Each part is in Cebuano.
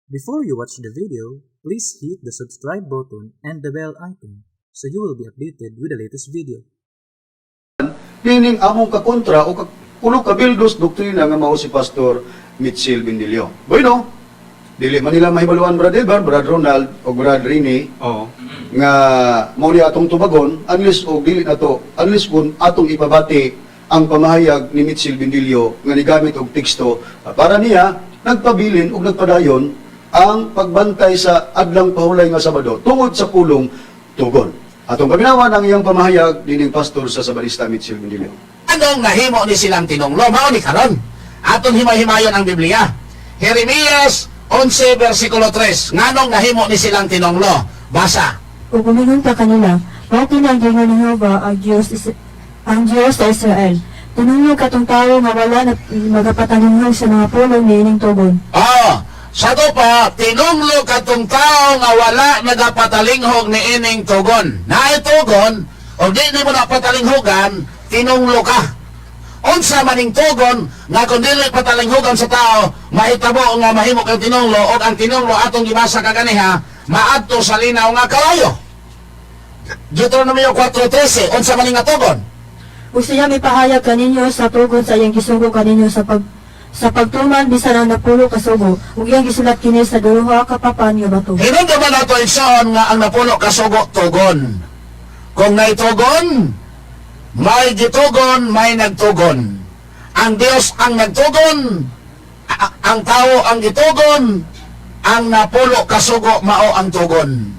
Before you watch the video, please hit the subscribe button and the bell icon so you will be updated with the latest video. Nining among kakontra o kuno kabildos doktrina nga mao si Pastor Mitchell Bindilio. Bueno, dili man nila mahibaluan, Brad Edward, Brad Ronald o Brad Rini, nga mao ni atong tubagon unless og dili na to, unless kung atong ipabati ang pamahayag ni Mitchell Bindilio nga nigamit og teksto para niya nagpabilin og nagpadayon ang pagbantay sa adlang pahulay nga Sabado tungod sa pulong tugon. Atong paminawan ang iyang pamahayag nining pastor sa Sabalista Mitchell Bindilio. Anong nahimo ni silang tinunglo? Mao ni karon. Aton himay-himayon ang Biblia. Jeremias 11 versikulo 3. Nganong nahimo ni silang tinunglo? Basa. Ug umingon ka kanila, "Mao kini ang giingon ni Jehova, ang Dios ang Dios sa Israel: Tinunglo katong tawo nga wala na magapatalinghog sa mga pulong niining tugon." Oh, sa to pa, tinunglo katong tao nga wala nagapatalinghog ni ining tugon. Naay tugon, o di nimo na patalinghogan, tinunglo ka. Unsa maning tugon nga kung dili patalinghogan sa tao, mahitabo nga mahimo kang tinunglo, og ang tinunglo atong gibasa kaganiha, maadto sa linaw nga kalayo. Deuteronomio 4:13, unsa maning nga tugon? Ug siya mipahayag kaninyo sa tugon sa iyang gisugo kaninyo sa pagtuman bisan ang 10 ka sugo, ug iyang gisulat kini sa duha ka papan nga bato. Hinumduman nato, igsoon, nga ang 10 ka sugo tugon. Kung naitugon, may gitugon, may nagtugon. Ang Dios ang nagtugon, ang tao ang gitugon, ang 10 ka sugo mao ang tugon.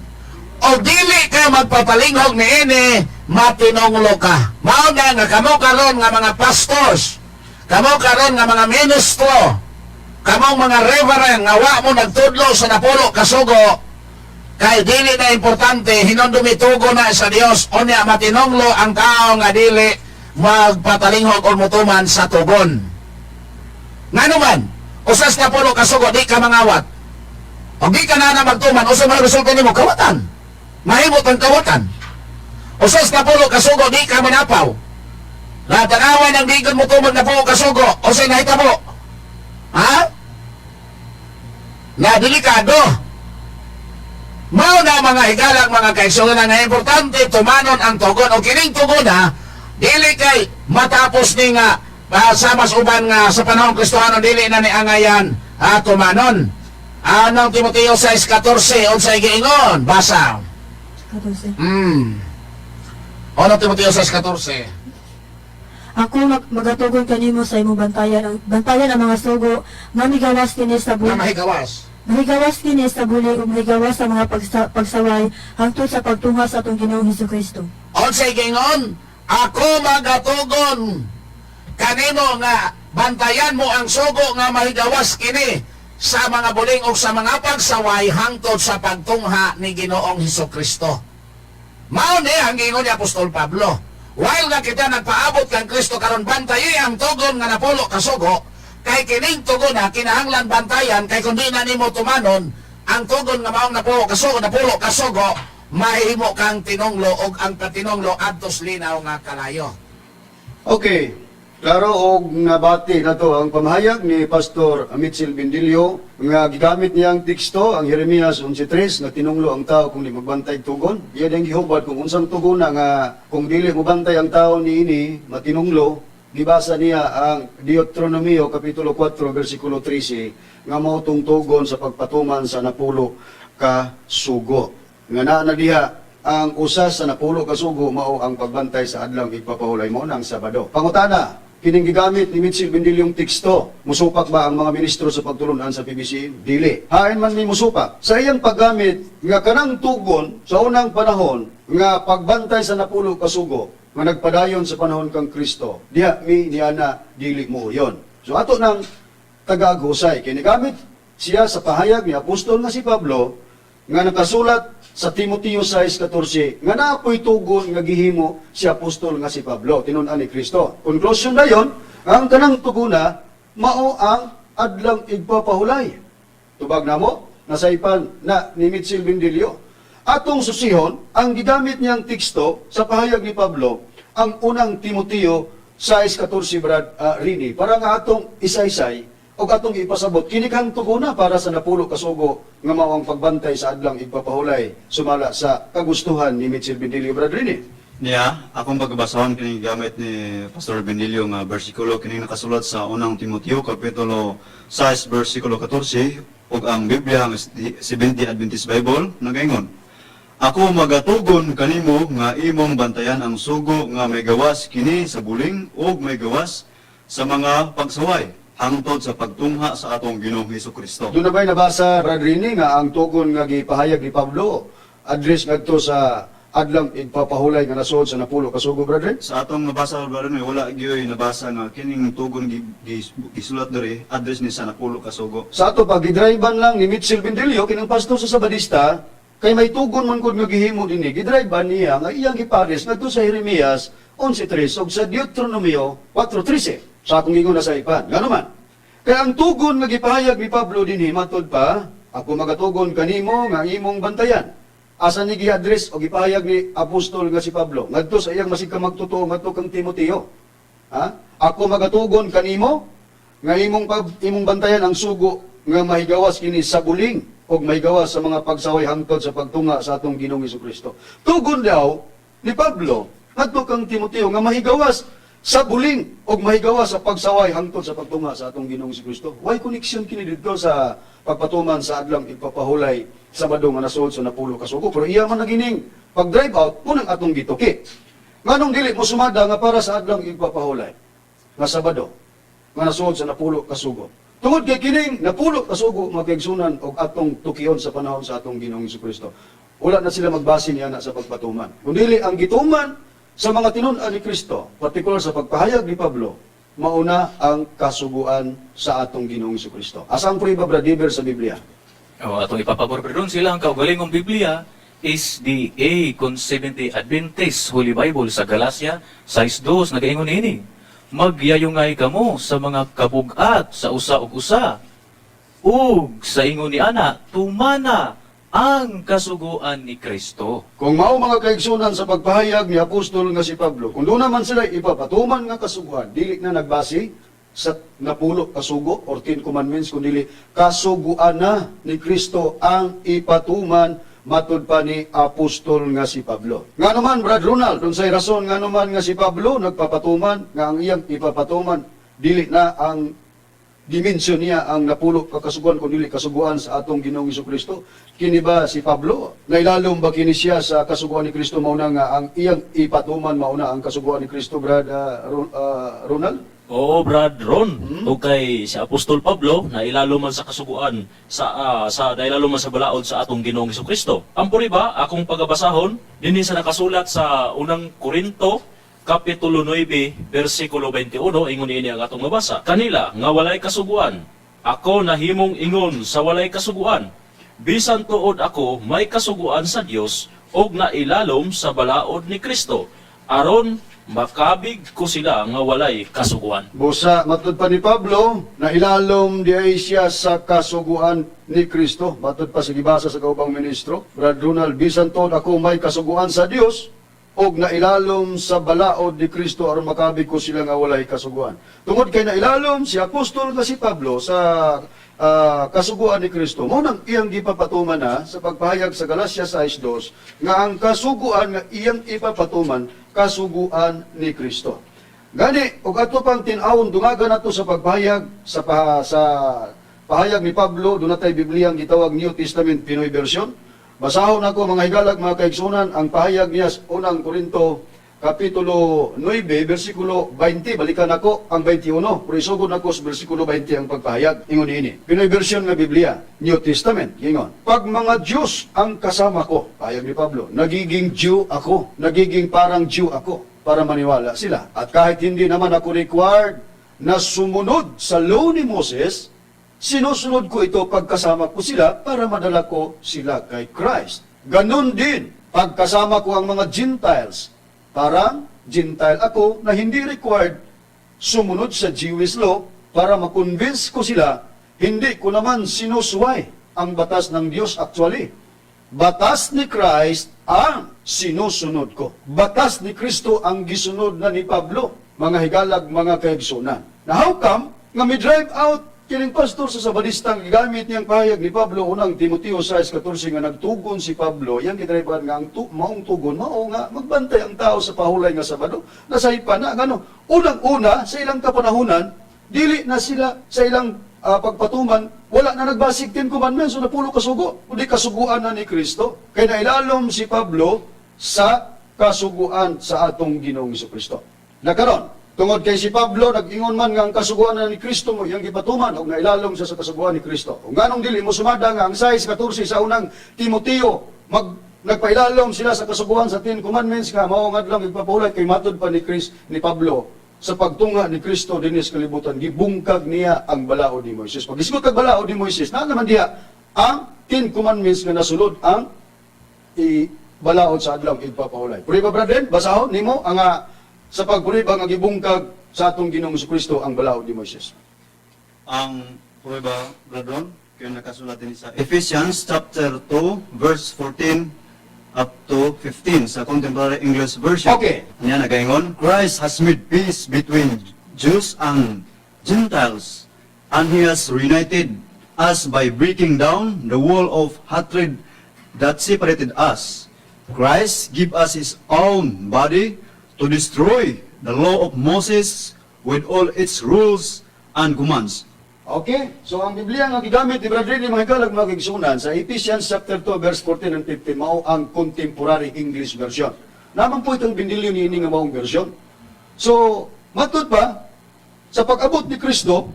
O dili ka magpapalinghog niini, matinonglo ka. Mao na nga kamo karon nga mga pastors, kamo karon nga mga ministro, kamong mga reverend nga wa mo nagtudlo sa 10 ka sugo, kay dili na importante, hinumdumi tugon na sa Dios. Unya matinonglo ang tao nga dili magpatalinghog o mutuman sa tugon. Ngano man, usas 10 ka sugo, di ka mangawat. O di ka na magtuman, usa man resulta nimo? Kawatan. Mahimot ang kawatan. Usas 10 ka sugo, di ka manapaw. Natanawan ang di mo tuman 10 ka sugo, usay nahitabo? Ha? Na delikado. Mao na, mga higalang mga kaigsuonan, nga importante tumanon ang tugon o kining tugon ha, dili kay matapos ni nga sama sa uban nga sa panahon Kristohano dili na ni angayan tumanon. Anong Timoteo 6:14, unsay giingon? Basa. 14. Ano Timoteo 6:14? Ako magatugon kanimo sa imong bantayan ang mga sugo nga migawas kini sa Nga bulig. mahigawas. Mahigawas kini sa bulig ug mahigawas sa mga pagsaway hangtod sa pagtungha sa atong Ginoong Hesukristo. Unsay giingon? Ako magatugon kanimo nga bantayan mo ang sugo nga mahigawas kini sa mga buling o sa mga pagsaway hangtod sa pagtungha ni Ginoong Hesus Kristo. Mao ni ang giingon ni Apostol Pablo. While nga kita nagpaabot kang Kristo karon, bantayi ang tugon nga 10 ka sugo, kay kining tugon na kinahanglan bantayan, kay kun di na nimo tumanon ang tugon nga maong 10 ka sugo, 10 ka sugo, mahimo kang tinonglo og ang katinonglo adtos linaw nga kalayo. Okay. Klaro og nabati na to ang pamahayag ni Pastor Mitchell Bindilio nga gigamit niyang teksto ang Jeremias 11:3 nga tinunglo ang tao kung di magbantay tugon. Iya ang gihubad kung unsang tugon na nga kung dili mobantay ang tao niini matinunglo. Gibasa niya ang Deuteronomio kapitulo 4 versikulo 13 nga mao tong tugon sa pagpatuman sa 10 ka sugo. Nga naa na diha ang usa sa 10 ka sugo, mao ang pagbantay sa adlang igpapahulay mo ng Sabado. Pangutana, kining gigamit ni Mitchell Bindiliyong teksto, musupak ba ang mga ministro sa pagtulunan sa PBC? Dili. Hain man mi musupak sa iyang paggamit nga kanang tugon sa unang panahon nga pagbantay sa 10 ka sugo nga nagpadayon sa panahon kang Kristo, diha mi niana dili mo yon. So ato nang tagaghusay kay nigamit siya sa pahayag ni apostol nga si Pablo nga nakasulat sa Timoteo 6:14 nga naapoy tugon nga gihimo si apostol nga si Pablo, tinun-an ni Kristo. Conclusion na yon, ang kanang tuguna mao ang adlang igpapahulay. Tubag namo, nasaypan na ni Mitchell Bindilio. Atong susihon ang gigamit niyang teksto sa pahayag ni Pablo, ang unang Timoteo 6:14, Brad Rini, para nga atong isaysay. Og atong ipasabot kini kang tugona para sa napulo kasugo nga mao ang pagbantay sa adlang igpapahulay sumala sa kagustuhan ni Mitchell Bendilio, Brad Rini. Niya, akong pagbasahon kini gamit ni Pastor Benilio nga bersikulo kini nakasulat sa Unang Timoteo kapitulo 6 bersikulo 14 ug ang Biblia ang Seventh-day Adventist Bible nagaingon: "Ako magatugon kanimo nga imong bantayan ang sugo nga may gawas kini sa buling ug may gawas sa mga pagsaway hangtod sa pagtungha sa atong Ginoong Hesus Kristo." Doon na ba'y nabasa, Brad Rini, nga ang tugon nga gipahayag ni Pablo address ngadto sa adlang igpapahulay nga nasuod sa napulo kasugo, Brad Rini? Sa atong nabasa, Brother, wala gyoy nabasa nga kining tugon gisulat diri address ni sa napulo kasugo. Sa ato pag gidrivean lang ni Mitchell Bendilio kinang pastor sa Sabadista kay may tugon man gud nga gihimo dinhi, gidrivean niya nga iyang gipares ngadto sa Jeremias 11:3 ug sa Deuteronomio 4:13 sa akong ingon na sa ipan. Ngano man? Kay ang tugon nga gipahayag ni Pablo dinhi, matod pa, "Ako magatugon kanimo nga imong bantayan." Asa ni gi-address o gipahayag ni apostol nga si Pablo? Ngadto sa iyang masig ka magtotoo ngadto kang Timoteo. Ha? "Ako magatugon kanimo nga imong bantayan ang sugo nga mahigawas kini sa buling og mahigawas sa mga pagsaway hangtod sa pagtunga sa atong Ginoong Kristo." Tugon daw ni Pablo ngadto kang Timoteo nga mahigawas sa buling og mahigawas sa pagsaway hangtod sa pagtunga sa atong Ginoong Kristo. Why connection kini didto sa pagpatuman sa adlang igpapahulay Sabado nga nasuod sa napulo kasugo? Pero iya man nagining pag drive out unang atong gituki. Nganong dili mo sumada nga para sa adlang igpapahulay nga Sabado nga nasuod sa napulo kasugo? Tungod kay kining napulo kasugo, mga kaigsunan, og atong tukion sa panahon sa atong Ginoong Kristo. Wala na sila magbase niya na sa pagpatuman. Kung dili ang gituman sa mga tinun-an ni Kristo, partikular sa pagpahayag ni Pablo, mauna ang kasuguan sa atong Ginoong Kristo. Asa ang prueba, Brad Iber, sa Biblia? O, atong ipapabor pero sila ang kaugalingong Biblia SDA kon Seventh Adventist Holy Bible sa Galacia 6:2 nagaingon ini: "Magyayungay kamo sa mga kabugat sa usa ug usa ug sa ingon ni ana tumana ang kasuguan ni Kristo." Kung mao, mga kaigsunan, sa pagpahayag ni apostol nga si Pablo, kung doon naman sila ipapatuman nga kasuguan, dili na nagbase sa napulo kasugo or 10 Commandments, kundi kasuguan na ni Kristo ang ipatuman matud pa ni apostol nga si Pablo. Nga naman, Brad Ronald, unsay rason nga naman nga si Pablo nagpapatuman nga ang iyang ipapatuman dili na ang dimension niya ang napulo ka kasuguan kundi kasuguan sa atong Ginoong Kristo? Kini ba si Pablo, nailalom ba kini siya sa kasuguan ni Kristo, mauna nga ang iyang ipatuman mauna ang kasuguan ni Kristo, Brad Ronald? Oo, Brad Ron. Ug kay si Apostol Pablo na ilalo man sa kasuguan sa nailalo man sa balaod sa atong Ginoong Kristo. Ang puriba akong pagabasahon dinhi sa nakasulat sa Unang Korinto kapitulo 9 bersikulo 21, ingon niini ang atong mabasa: "Kanila nga walay kasuguan ako nahimong ingon sa walay kasuguan, bisan tuod ako may kasuguan sa Dios og nailalom sa balaod ni Kristo, aron makabig ko sila nga walay kasuguan." Busa, matud pa ni Pablo, na ilalom di ay siya sa kasuguan ni Kristo. Matud pa sa gibasa sa kaubang ministro, Brad Ronald, bisan tuod ako may kasuguan sa Dios, og nailalom sa balaod ni Kristo aron makabig ko sila nga walay kasuguan. Tungod kay nailalom si apostol nga si Pablo sa kasuguan ni Kristo, mao nang iyang gipapatuman na sa pagpahayag sa Galacia 6:2 nga ang kasuguan nga iyang ipapatuman, kasuguan ni Kristo. Gani, og ato pang tin-awon, dungagan nato sa pagpahayag sa pahayag ni Pablo, doon natay Biblia ang gitawag New Testament Pinoy Version. Basahon ako, mga higalag, mga kaigsunan, ang pahayag niya sa Unang Korinto kapitulo 9 bersikulo 20. Balikan ako ang 21, pero isugod nako sa bersikulo 20 ang pagpahayag. Ingon niini. Pinoy Version nga Biblia, New Testament, ingon: "Pag mga Diyos ang kasama ko," pahayag ni Pablo, "nagiging Jew ako, nagiging parang Jew ako para maniwala sila. At kahit hindi naman ako required na sumunod sa law ni Moses, sinusunod ko ito pagkasama ko sila para madala ko sila kay Christ. Ganon din, pagkasama ko ang mga Gentiles, parang Gentile ako na hindi required sumunod sa Jewish law para makonvince ko sila. Hindi ko naman sinusuway ang batas ng Diyos actually. Batas ni Christ ang sinusunod ko." Batas ni Kristo ang gisunod na ni Pablo, mga higalag, mga kaigsunan. Na how come nga mi drive out Kining pastor sa Sabadistang gigamit niyang pahayag ni Pablo, Unang Timoteo 6:14, nga nagtugon si Pablo, yang gidriban nga ang maong tugon mao nga magbantay ang tao sa pahulay nga Sabado. Nasaypan na ngano unang-una sa ilang kapanahunan, dili na sila sa ilang pagpatuman, wala na nagbasig Ten Commandments o napulo kasugo, kundi kasuguan na ni Kristo. Kay nailalom si Pablo sa kasuguan sa atong Ginoong Kristo. Nakaron, tungod kay si Pablo nag-ingon man nga ang kasuguan na ni Kristo mo iyang gipatuman og nailalom siya sa kasuguan ni Kristo. Ug nganong dili mo sumada nga ang 6:14 sa Unang Timoteo nagpailalom sila sa kasuguan sa Ten Commandments nga mao ang adlaw igpapahulay, kay matud pa ni Chris ni Pablo, sa pagtunga ni Kristo dinhi sa kalibutan, gibungkag niya ang balaod ni Moises. Pag isgot kag balaod ni Moises, naa naman diha ang Ten Commandments nga nasulod ang i balaod sa adlaw igpapahulay. Puriba, brother, basahon nimo ang sa pagpuriba nga gibungkag sa atong Ginoong Kristo ang balaod ni Moises. Ang pruweba, Bradon, kaya nakasulat din sa Ephesians chapter 2, verse 14 up to 15 sa Contemporary English Version. Niya nagaingon, "Christ has made peace between Jews and Gentiles, and He has reunited us by breaking down the wall of hatred that separated us. Christ gave us His own body to destroy the law of Moses with all its rules and commands." Okay? So ang Biblia nga gigamit ni Brother Rini, mga higala, mga kaigsuonan, sa Ephesians chapter 2 verse 14 and 15 mao ang Contemporary English Version. Naman po itong binilyo ni ini nga maong version. So, matud pa sa pag-abot ni Kristo,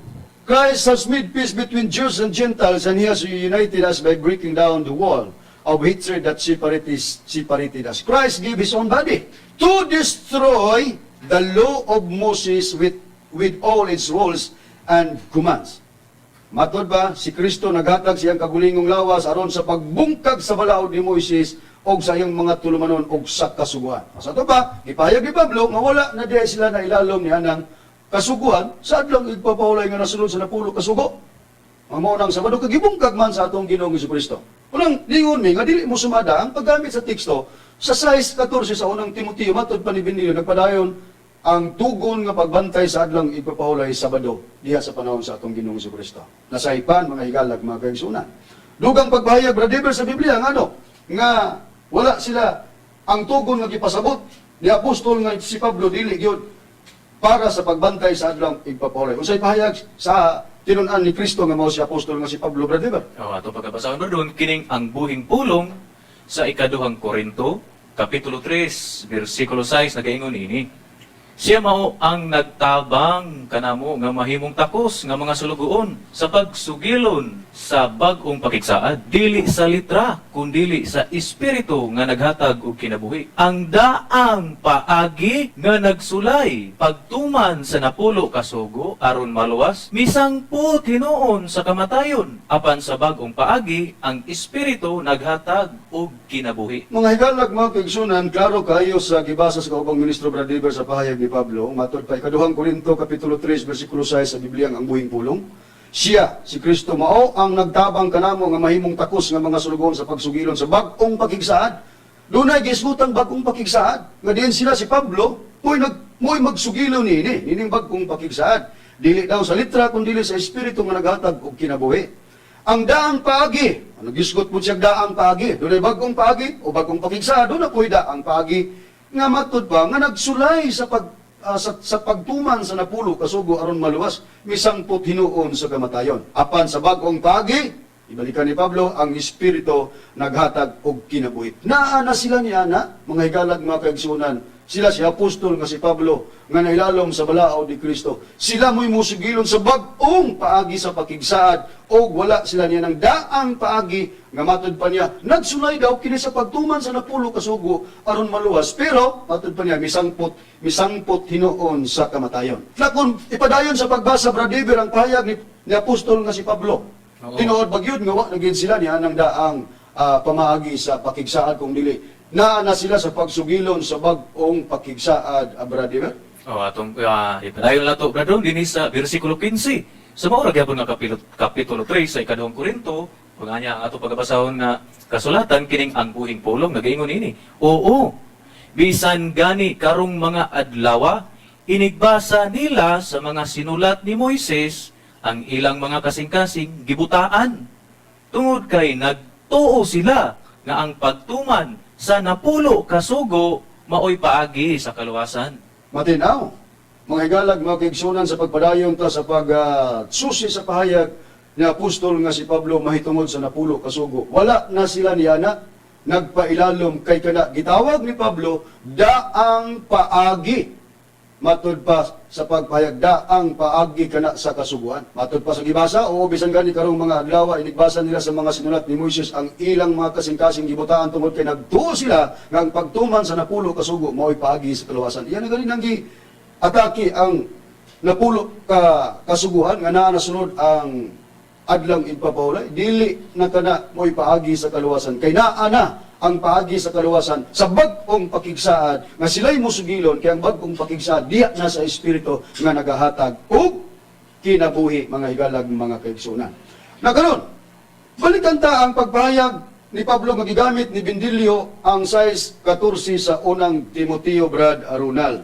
"Christ has made peace between Jews and Gentiles, and He has united us by breaking down the wall of hatred that separated us. Christ gave His own body to destroy the law of Moses with all its rules and commands." Matod ba, si Kristo naghatag siyang kagulingong lawas aron sa pagbungkag sa balaod ni Moises og sa iyang mga tulumanon og sa kasuguan. Sa ato pa, gipahayag ni Pablo nga wala na diay sila na ilalom niya ng kasuguan sa adlaw igpapahulay nga nasulod sa napulo kasugo. Ang mao nang Sabado kagibungkag man sa atong Ginoong Kristo. Unang lingon mi nga dili mo sumada ang paggamit sa teksto sa 6:14 sa Unang Timoteo, matod pa ni Benilio nagpadayon ang tugon nga pagbantay sa adlaw igpapahulay Sabado diha sa panahon sa atong Ginoong Kristo. Nasaypan, mga higalag, mga kaigsuonan. Dugang pagpahayag, brother, sa Biblia ngano nga wala sila ang tugon nga gipasabot ni apostol nga si Pablo dili gyud para sa pagbantay sa adlaw igpapahulay. Unsay pahayag sa tinun-an ni Kristo nga mao si apostol nga si Pablo, brother? O, atong pagkabasahon doon, kining ang buhing pulong sa Ikaduhang Korinto, Kapitulo 3, versikulo 6, nagaingon ini: "Siya mao ang nagtabang kanamo nga mahimong takos nga mga sulugoon sa pagsugilon sa bag-ong pakigsaad, dili sa litra kundili sa espiritu nga naghatag og kinabuhi. Ang daang paagi nga nagsulay pagtuman sa napulo ka sugo aron maluwas, misangpot hinuon sa kamatayon. Apan sa bag-ong paagi, ang espiritu naghatag og kinabuhi." Mga higalag, mga kaigsuonan, klaro kayo sa gibasa sa kaubang ministro Brother sa pahayag ni Pablo, matod pa Ikaduhang Korinto kapitulo 3 bersikulo 6 sa Bibliang Ang Buhing Pulong. Siya, si Kristo, mao ang nagtabang kanamo nga mahimong takos nga mga sulugoon sa pagsugilon sa bag-ong pakigsaad. Dunay gisgutang bag-ong pakigsaad nga diin sila si Pablo mo'y magsugilon niini, nining bag-ong pakigsaad. Dili daw sa litra kun dili sa espiritu nga naghatag og kinabuhi. Ang daang paagi, ano gisgot po siya daang paagi? Dunay bagong paagi o bagong pakigsaad, doon na po'y daang paagi nga matud pa nga nagsulay sa pagtuman sa napulo kasugo aron maluwas, misangpot hinuon sa kamatayon. Apan sa bag-ong paagi, ibalikan ni Pablo, ang espiritu naghatag og kinabuhi. Naa na sila niya na, mga higalag, mga kaigsuonan, sila si apostol nga si Pablo nga nailalom sa balaod ni Kristo. Sila mo'y musugilon sa bag-ong paagi sa pakigsaad og wala sila niya ng daang paagi nga matud pa niya nagsulay daw kini sa pagtuman sa napulo kasugo aron maluwas, pero matud pa niya misangpot hinuon sa kamatayon. Na kung ipadayon sa pagbasa, Brother, ang pahayag ni apostol nga si Pablo, tinuod ba gyud nga wa na gyud sila niya ng daang pamaagi sa pakigsaad kung dili naa na sila sa pagsugilon sa bag-ong pakigsaad, brother? O, atong ipadayon lang to, brother, dinhi sa versikulo 15. Sa mao ra gyapon nga kapitulo 3 sa Ikaduhang Korinto, ug anya ang atong pagabasahon nga kasulatan kining ang buhing pulong nagaingon ini: "Oo, bisan gani karong mga adlawa, inigbasa nila sa mga sinulat ni Moises Ang ilang mga kasing-kasing gibutaan. Tungod kay nagtuo sila nga ang pagtuman sa 10 kasugo maoy paagi sa kaluwasan. Matinaw, mga higalag, mga kaigsunan, sa pagpadayon ta sa pagsusi sa pahayag ni Apostol nga si Pablo mahitungod sa 10 kasugo. Wala na sila niyana nagpailalom kay kana gitawag ni Pablo daang paagi. Matud pa sa pagpahayag, daang paagi kana sa kasuguan. Matud pa sa gibasa, o bisan gani karong mga adlaw, inigbasa nila sa mga sinulat ni Moises ang ilang mga kasing-kasing gibutaan tungod kay nagtuo sila nga ang pagtuman sa 10 kasugo mao'y paagi sa kaluwasan. Iyan na gani nang atake ang 10 ka kasuguan nga naa nasunod ang adlang igpapahulay. Dili na kana mo'y paagi sa kaluwasan kay naa na ang paagi sa kaluwasan sa bag-ong pakigsaad nga sila'y musugilon, kay ang bag-ong pakigsaad diha na sa Espiritu nga nagahatag og kinabuhi, mga higalag, mga kaigsunan. Na karon, balikan ta ang pagpahayag ni Pablo nga gigamit ni Bendilio ang 6:14 sa Unang Timoteo, Brad Arunal.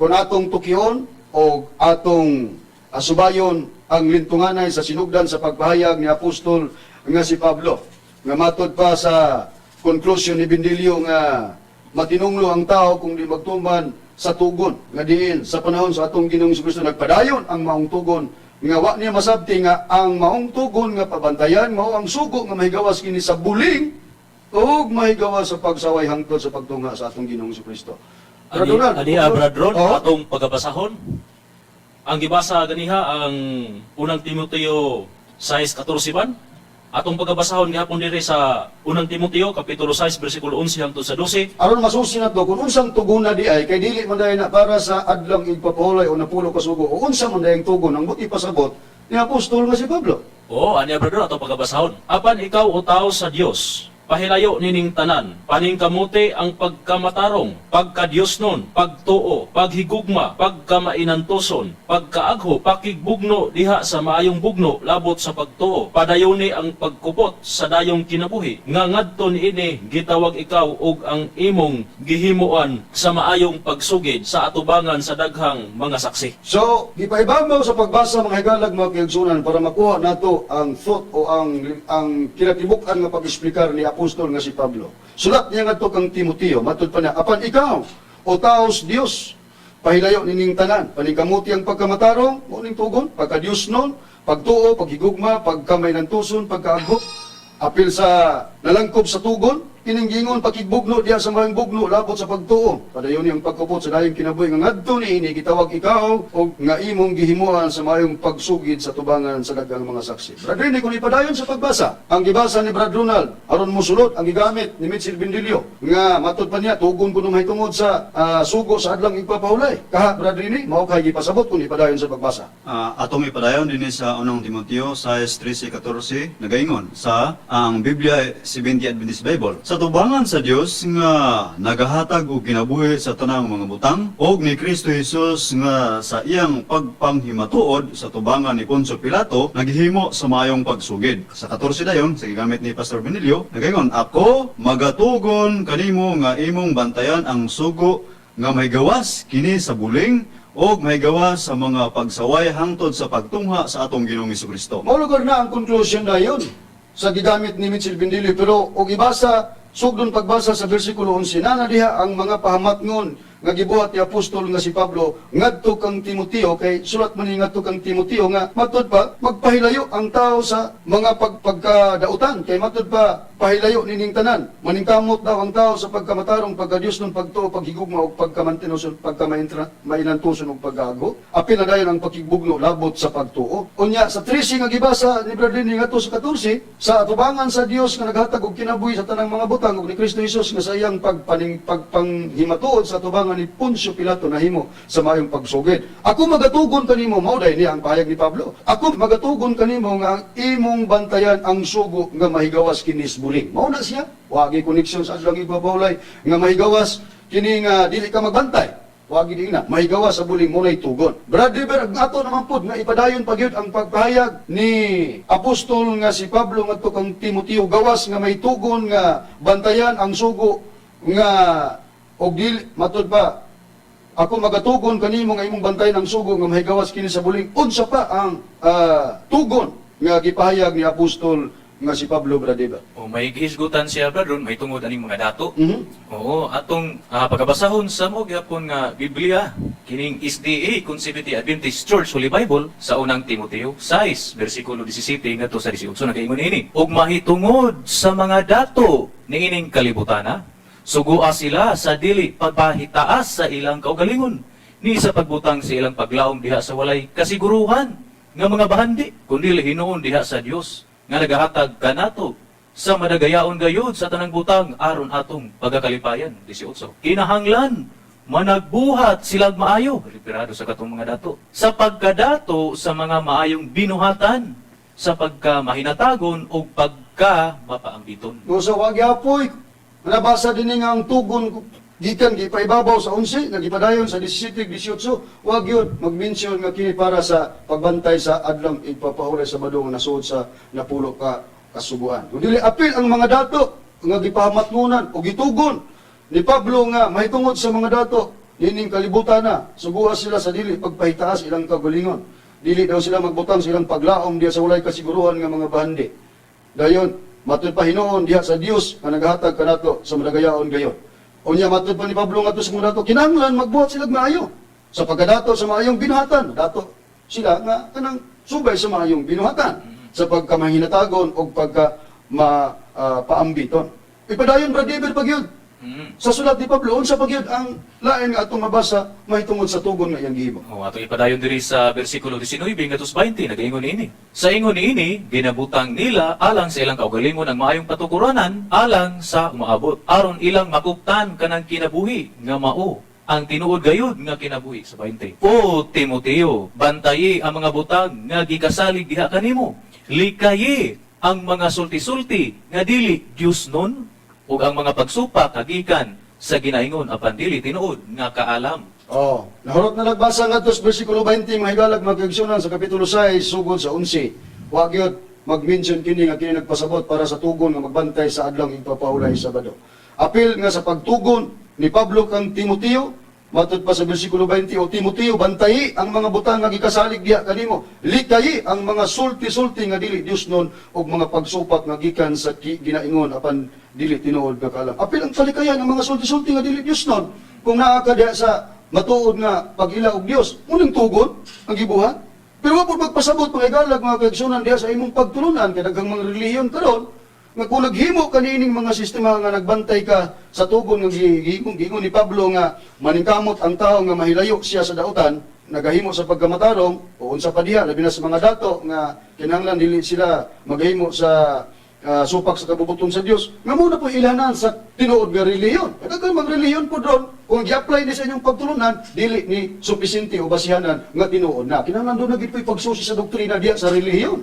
Kung atong tukion o atong asubayon ang lintunganay sa sinugdan sa pagpahayag ni Apostol nga si Pablo, nga matod pa sa conclusion ni Bendilio nga matinunglo ang tao kung di magtuman sa tugon nga diin sa panahon sa atong Ginoong Kristo nagpadayon ang maong tugon, nga wa niya masabti nga ang maong tugon nga pabantayan mao ang sugo nga mahigawas kini sa buling ug mahigawas sa pagsaway hangtod sa pagtunga sa atong Ginoong Kristo. Ani, ani Brad Ron, atong pagabasahon. Ang gibasa ganiha ang Unang Timoteo 6:14 ban. Atong pagabasahon gihapon diri sa Unang Timoteo kapitulo 6 bersikulo 11 hangtod sa 12. Aron masusi nato kung unsang tuguna di ay kay dili man dayon na para sa adlang igpapahulay o 10 kasugo o unsa man dayang tugon ang buti pasabot ni Apostol nga si Pablo. Oo, ani Brad Ron, atong pagabasahon. Apan ikaw, o tao sa Dios, pahilayo nining tanan, paningkamuti ang pagkamatarong, pagkadiyosnon, pagtuo, paghigugma, pagkamainantuson, pagkaagho, pakigbugno diha sa maayong bugno labot sa pagtuo. Padayoni ang pagkupot sa dayong kinabuhi, nga ngadto niini gitawag ikaw ug ang imong gihimuan sa maayong pagsugid sa atubangan sa daghang mga saksi. So, gipaibabaw sa pagbasa, mga higalag, mga kaigsunan, para makuha nato ang thought o ang kinatibuk-an nga pag-eksplikar ni Apostol nga si Pablo. Sulat niya ngadto kang Timoteo, matud pa niya, apan ikaw, o taos Dios, pahilayo nining tanan, paningkamuti ang pagkamatarong, mo ning tugon, pagkadiyosnon, pagtuo, paghigugma, pagkamainantuson, pagkaaghop, apil sa nalangkob sa tugon, kining gingon pakigbugno diha sa maayong bugno labot sa pagtuo. Padayon niyang pagkupot sa dayong kinabuhi nga ngadto niini gitawag ikaw og nga imong gihimuan sa maayong pagsugid sa tubangan sa daghang mga saksi. Brad Rene, kung ipadayon sa pagbasa, ang gibasa ni Brad Ronald aron mosulod ang gigamit ni Mitchell Bendilio nga matud pa niya tugon kuno mahitungod sa sugo sa adlang igpapahulay. Kaha Brad Rene, mao kay gipasabot kung ipadayon sa pagbasa. Atong ipadayon dinhi sa Unang Timoteo 6:13-14 nagaingon sa ang Biblia Seventh Adventist Bible. Sa tubangan sa Dios nga nagahatag og kinabuhi sa tanang mga butang og ni Kristo Jesus nga sa iyang pagpanghimatuod sa tubangan ni Poncio Pilato naghihimo sa maayong pagsugid. Sa 14 dayon sa gigamit ni Pastor Benilio nagaingon, ako magatugon kanimo nga imong bantayan ang sugo nga mahigawas kini sa buling og mahigawas sa mga pagsaway hangtod sa pagtungha sa atong Ginoong Kristo. Mao lugar na ang conclusion na yun sa gigamit ni Mitchell Bendilio. Pero og ibasa, sugdon pagbasa sa versikulo 11, na diha ang mga pahamatngon nga gibuhat ni Apostol nga si Pablo ngadto kang Timoteo, kay sulat man ni ngadto kang Timoteo nga matud pa magpahilayo ang tao sa mga pagkadautan, kay matud pa pahilayo nining tanan, maningkamot daw ang tao sa pagkamatarong, pagkadiyos ng pagtuo, paghigugma ug pagkamantinuson, pagkamainantuson ug paggago, apil na dayon ang pakigbugno labot sa pagtuo. Unya sa 13 nga gibasa ni Brad Lenny ngadto sa 14, sa atubangan sa Dios nga naghatag og kinabuhi sa tanang mga butang ug ni Kristo Jesus nga sa iyang pagpanghimatuod sa atubangan ni Poncio Pilato nahimo sa maayong pagsugid. Ako magatugon kanimo, mao day niya ang pahayag ni Pablo. Ako magatugon kanimo nga ang imong bantayan ang sugo nga mahigawas kini sa buling. Mao na siya. Wagi koneksyon sa adlang igpapahulay nga mahigawas kini nga dili ka magbantay. Wagi di na mahigawas sa buling, mo tugon. Brad River, ang ato naman pud nga ipadayon pa gyud ang pagpahayag ni Apostol nga si Pablo ngadto kang Timoteo gawas nga may tugon nga bantayan ang sugo nga og dili matud pa Ako magatugon kanimo nga imong bantay ng sugo nga mahigawas kini sa buling. Unsa pa ang tugon nga gipahayag ni apostol nga si Pablo, Bradiba? O may gihisgutan siya, brother, may tungod aning mga dato. Oo, atong pagkabasahon sa mo gyapon nga Biblia kining SDA Conservative Adventist Church Holy Bible sa Unang Timoteo 6 bersikulo 17 ngadto sa 18, nagaingon ini: "Ug mahitungod sa mga dato niining kalibutana, sugua sila sa dili pagpahitaas sa ilang kaugalingon ni sa pagbutang sa ilang paglaom diha sa walay kasiguruhan nga mga bahandi, kundi hinuon diha sa Dios nga nagahatag kanato sa madagayaon gayud sa tanang butang aron atong pagkakalipayan." 18. Kinahanglan managbuhat silag maayo, referado sa katong mga dato, sa pagkadato sa mga maayong binuhatan, sa pagka mahinatagon o pagka mapaambiton. No, so wag yapoy nabasa din nga ang tugon gikan gipaibabaw sa 11 nga gipadayon sa 17, 18, wag yun mag-mention nga kini para sa pagbantay sa adlong igpapahulay sa Sabado nga nasuod sa napulo ka kasuguan. Kung dili apil ang mga dato nga gipahamatnunan o gitugon ni Pablo nga mahitungod sa mga dato nining kalibutan na, suguha sila sa dili pagpahitaas ilang kagalingon. Dili daw sila magbutang sa ilang paglaom diya sa walay kasiguruhan nga mga bahandi. Dayon, matud pa hinuon diha sa Dios nga naghatag kanato sa madagayaon gayon. Unya matud pa ni Pablo ngadto sa mga dato, kinahanglan magbuhat sila maayo sa pagkadato sa maayong binuhatan. Dato sila nga kanang subay sa maayong binuhatan sa pagkamahinatagon o pagka mapaambiton. Ipadayon, Brad David, pagyud. Sa sulat ni Pablo, unsa pagyud ang lain nga atong mabasa mahitungod sa tugon nga iyang gihimo? O atong ipadayon diri sa bersikulo 19 ngadto sa 20, nagaingon niini. Sa ingon niini, ginabutang nila alang sa ilang kaugalingon ang maayong patukuranan alang sa umaabot aron ilang makuptan kanang kinabuhi nga mao ang tinuod gayud nga kinabuhi, sa 20. O Timoteo, bantayi ang mga butang nga gikasalig diha kanimo. Likayi ang mga sulti-sulti nga dili Dios nun ug ang mga pagsupak kagikan sa ginaingon apan dili tinuod nga kaalam. Oh, nahurot na nagbasa ngadto sa bersikulo 20, mga higalag, mga kaigsuonan, sa kapitulo 6 sugod sa 11. Wa gyud mag-mention kini nga kini nagpasabot para sa tugon nga magbantay sa adlong igpapahulay sa Sabado. Apil nga sa pagtugon ni Pablo kang Timoteo, matud pa sa bersikulo 20, "O Timoteo, bantayi ang mga butang nga gikasalig diha kanimo. Likayi ang mga sulti-sulti nga dili Dios nun ug mga pagsupak nga gikan sa ginaingon apan dili tinuod nga kaalam." Apil ang kalikayan ang mga sulti-sulti nga dili Dios nun. Kung naa ka diha sa matuod nga pag-ila og Dios, unang tugon ang gibuhat. Pero wa pud magpasabot, mga igalag, mga kaigsuonan, diha sa imong pagtulunan, kay daghang mga relihiyon karon nga kung naghimo kaniining mga sistema nga nagbantay ka sa tugon nga giingon ni Pablo nga maningkamot ang tao nga mahilayo siya sa dautan, nagahimo sa pagkamatarong o unsa pa diha, labi na sa mga dato nga kinahanglan dili sila maghimo sa supak sa kabubuton sa Dios, nga muna po ilanan sa tinuod nga relihiyon. Daghang mga relihiyon po doon, kung gi-apply ni sa inyong pagtulunan, dili ni supisente o basihanan nga tinuod na. Kinahanglan doon na gid po'y pagsusi sa doktrina diha sa relihiyon,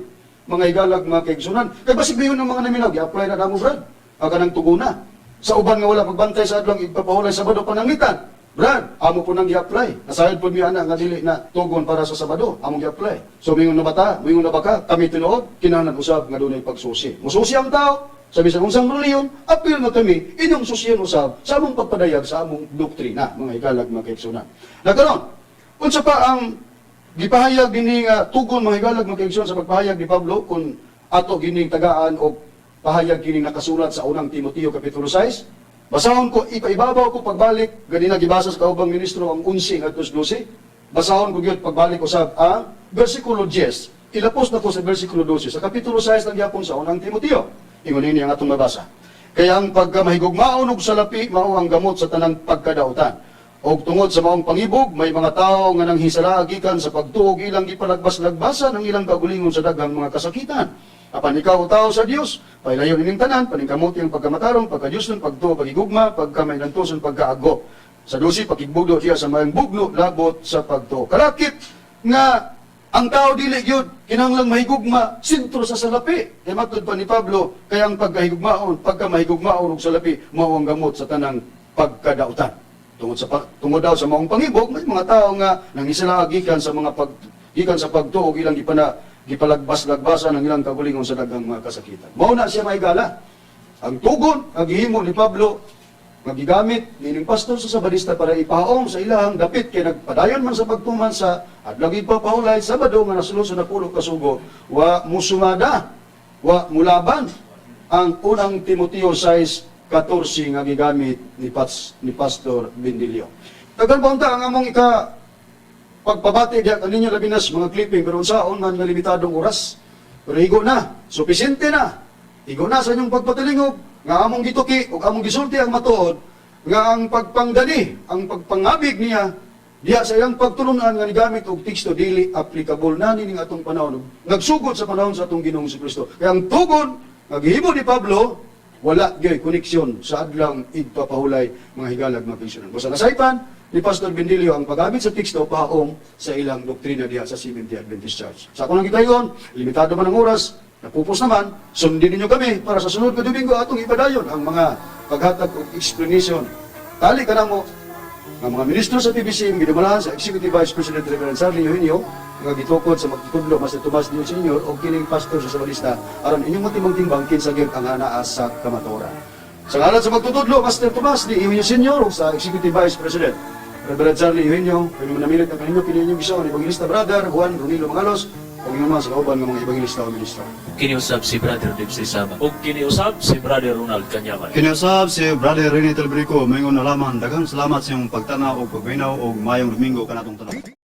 mga higalag, mga kaigsuonan. Kay basig gayon ng mga naminaw, gi-apply na namo, Brad, ang kanang tuguna. Sa uban nga wala pagbantay sa adlong igpapahulay sa Sabado, pananglitan. Brad, amo po nang gi-apply. Nasayod po mi ana nga dili na tugon para sa Sabado, among gi-apply. So mingon na bata, mingon na baka, kami tinuod, kinahanglan usab nga dunay pagsusi. Mususi ang tao sa bisan unsang relihiyon, apil nga kami, inyong susiyan usab sa among pagpadayag sa among doktrina, mga higalag, mga kaigsuonan. Nagkaroon, unsa pa ang gipahayag dinhi nga tugon, mga higalag, mga kaigsuonan, sa pagpahayag ni Pablo kung ato gining tagaan og pahayag kining nakasulat sa Unang Timoteo kapitulo 6? Basahon ko, ipaibabaw ko pagbalik, ganina gibasa sa kaubang ministro ang 11 ngadto sa 12. Basahon ko gyud pagbalik usab ang bersikulo 10. Ilapos na ko sa bersikulo 12 sa kapitulo 6 lang gyapon sa Unang Timoteo. Ingon ini ang atong mabasa: "Kaya ang pagkamahigugmaon og salapi mao ang gamot sa tanang pagkadautan. Og tungod sa maong pangibog, may mga tao nga nanghisala gikan sa pagtuog ilang gipalagbas-lagbasan ang ilang kaugalingon sa daghang mga kasakitan. Apan ikaw, tao sa Dios, pailayon ining tanan, paningkamuti ang pagkamatarong, pagkadiyosnon, pagtuo, pagigugma, pagkamainantuson, pagkaago." Sa 12, "Pakigbugno diha sa maayong bugno labot sa pagtuo." Kalakip nga ang tao dili gyud kinahanglang mahigugma sentro sa salapi. Kay matud pa ni Pablo, kaya ang pagkahigugmaon, pagkamahigugmaon og salapi mao ang gamot sa tanang pagkadautan. Tungod daw sa maong pangibog, may mga tao nga nangisala gikan sa pagtuo ilang gipalagbas-lagbasan ang ilang kaugalingon sa daghang mga kasakitan. Mao na siya, maigala. Ang tugon ang gihimo ni Pablo Nga gigamit nining pastor sa Sabadista para ipahaong sa ilahang dapit kay nagpadayon man sa pagtuman sa adlaw ipapahulay Sabado nga nasulod sa napulo kasugo, wa musumada, wa mulaban ang Unang Timoteo 6:14 nga gigamit ni Pastor Bendilio. Daghan pa unta ang among ika pagpabati diha kaninyo, labi na sa mga clipping, pero unsaon man nga limitadong oras. Pero higo na, supisente na. Higo na sa inyong pagpatilingog nga among gituki ug among gisulti ang matuod nga ang pagpangdani, ang pagpangabig niya diha sa iyang pagtulunan nga nigamit og teksto dili applicable na nining atong panahon. Nagsugod sa panahon sa atong Ginoong Kristo. Kaya ang tugon nga gihimo ni Pablo wala gyoy koneksyon sa adlang igpapahulay, mga higalag, mga kaigsuonan. Basta nasaypan ni Pastor Bendilio ang paggamit sa teksto pahaong sa ilang doktrina diha sa Seventh Adventist Church. Sa ako lang gitayon, limitado man ang oras, napupos naman, sundin ninyo kami para sa sunod nga Domingo atong ipadayon ang mga paghatag og explanation. Tali ka namo nga mga ministro sa PBCM, gidumalahan sa Executive Vice President Reverend Charlie Eugenio, nga gitukod sa magtutudlo Master Tomas Dio Senior o kining pastor sa Sabadista aron inyong matimbang-timbang kinsa gyud ang anaa sa kamatuoran. Sa ngalan sa magtutudlo Master Tomas D. Eugenio Senior ug sa Executive Vice President Reverend Charlie Eugenio, kami manamilit ang kaninyo kini inyong gisuon Evangelista Brother Juan Ronilo Mangalos ug inyong mga sa kauban nga mga evangelista o ministro. Kiniusab si Brother Dempsey Saba. Ug kiniusab si Brother Ronald Kanyaman. Kiniusab si Brother Rene Telbrico, moingon na lamang daghang salamat sa inyong pagtanaw ug pagminaw ug maayong Domingo kanatong tanan.